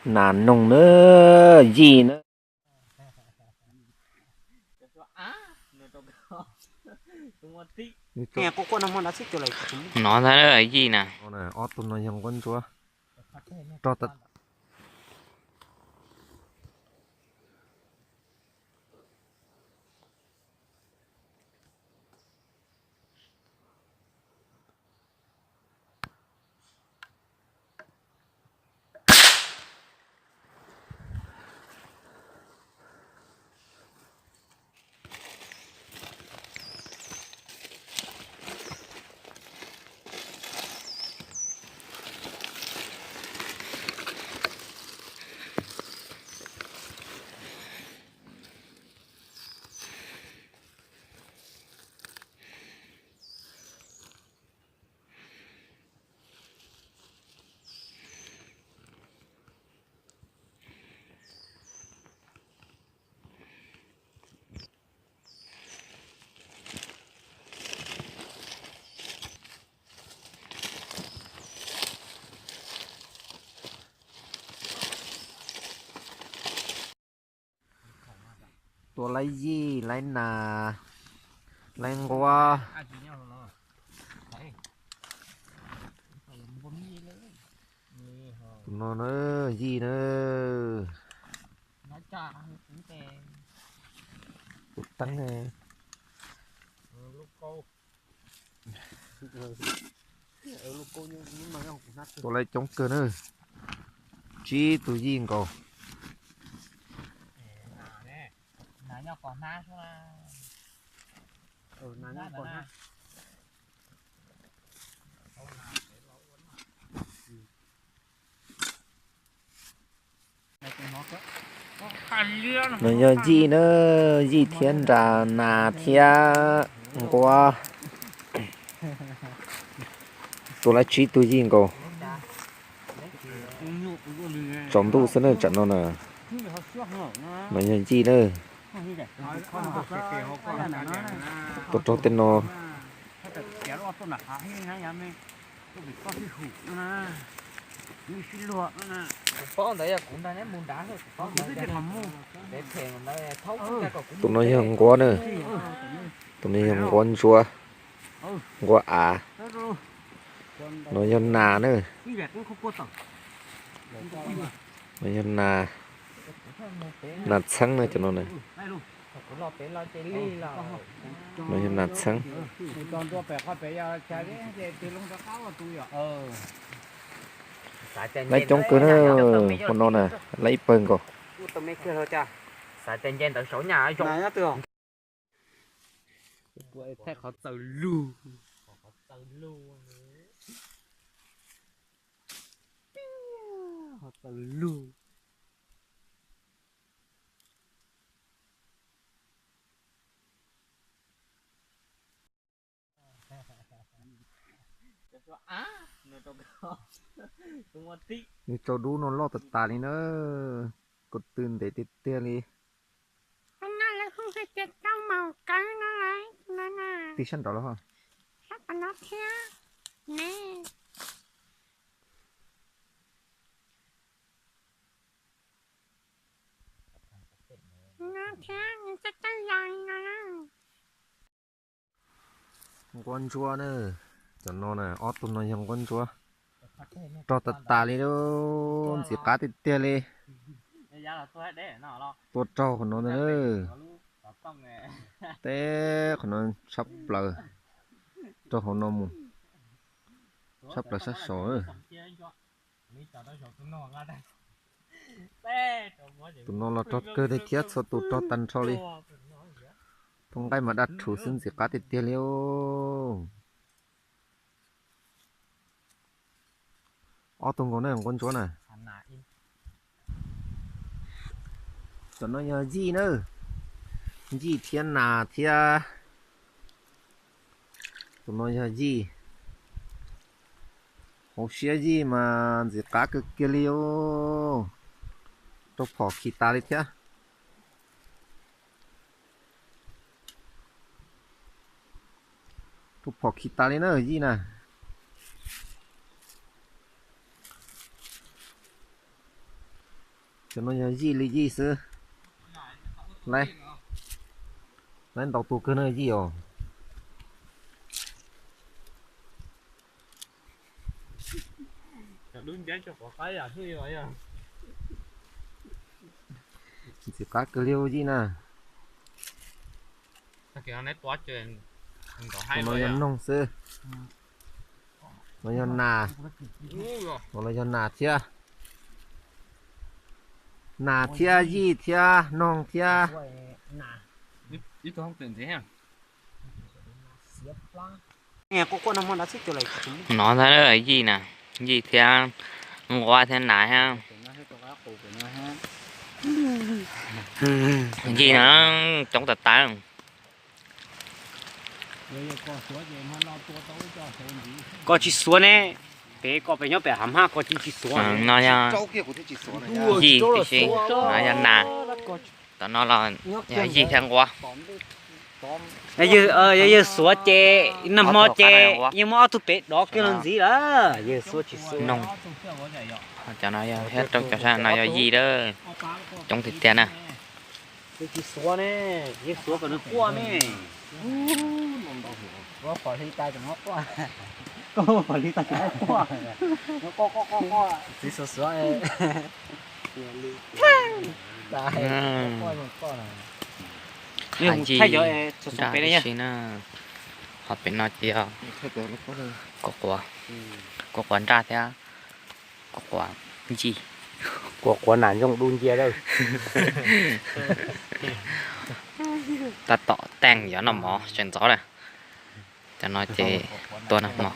Nas noog na, yij na. No ntag yij na. Ob tug no yog nquab ntsuab. Rog ta- Tua laib yij, laib nas, laib nquab. Tus no na, yij na. Tus teeb ne. Tua laib coob kawg na. Tsib tug yij nkaus. No yog yij na, yij thiab nra nas thiab nquab. Tua laib tsib tug yij nkaus. Tsaus ntuj xwb na tsam no na. No yog yij na. Tua raug tej no. Tus no yog nquab na. Tus no yog nquab ntsuab, nquab av. No yog nas na. No yog nas, nas txheeb na cov no na. No yog nas txheeb. Laib coob kawg na, hmo no na, laib ib pawg nkaus. Thaij qhov txawm lug. Qhov txawm lug. Nws rau dub no loj tas tas li na, ko tw ntev tiag tiag li. Tus no lawv hu hais tias rau maum kawv no lawm. Tig sab nraud los ho. Sab tom no thiab ne. No thiab nws coj coj yas no na. Nquab ntsuab na, cov no na, ob tug no yog nquab ntsuab. Rog tas tas li lauj, ntxim qab tiag tiag li. Tua raug qhov no ntag na. Teb qhov no tshab plaws, raug hauv no mus, tshab plaws sab saud. Tus no los rog kawg li thiab, txhua tus rog tag nrho li. Thooj nqaij mas daj rhuv xwb, ntxim qab tiag tiag li. Ob tug nkaus na, nquab ntsuab na. Cov no yog yij na, yij thiab nas thiab. Tus no yog yij, hauv siab yij mas ntxim qab kawg kiag li os. Rau phom khi tas li thiab. Rau phom khi tas li na yij na. Cov no yog yij li yij xwb. Laiv, laiv ntau tus kawg no yij os. Ntxim qab kawg li yij na. Tus no yog noog xwb. No yog nas. Tus no yog nas thiab. Nas thiab yij thiab noog thiab. No yij na, yij thiab nquab thiab nas thiab. Yij no coob tas tas. Koj tsis xuav ne, pem koj pem nyob pem hav hmab koj tsis tsis xuav. No yog yij tib si, no yog nas, tom no los yog yij thiab nquab. Yog yawg xuav ces nag hmo ces yeej muab ob tug pem dov kiag los ntxiv lawm, yawg xuav tsis xuav. Noog, cov no yog thiab rau cov sab no yog yij lawm, coob tiag tiag na. Yawg tsis xuav ne, yawg xuav kom nws quaj ne. Koj pom li tas tseem quaj, koj pom li tas tseem quaj, koj koj koj koj txiv xuav xuav. Yawg mus thaij cov txog pem no yog. Ho pem no ces yog quav quav, quav quav nraj thiab quav quav yij. Quav quav nas ntsooj du ncia lawm. Tab tom teej yuav noj mov sawv ntxov lawm. Cov no ces tua noj mov.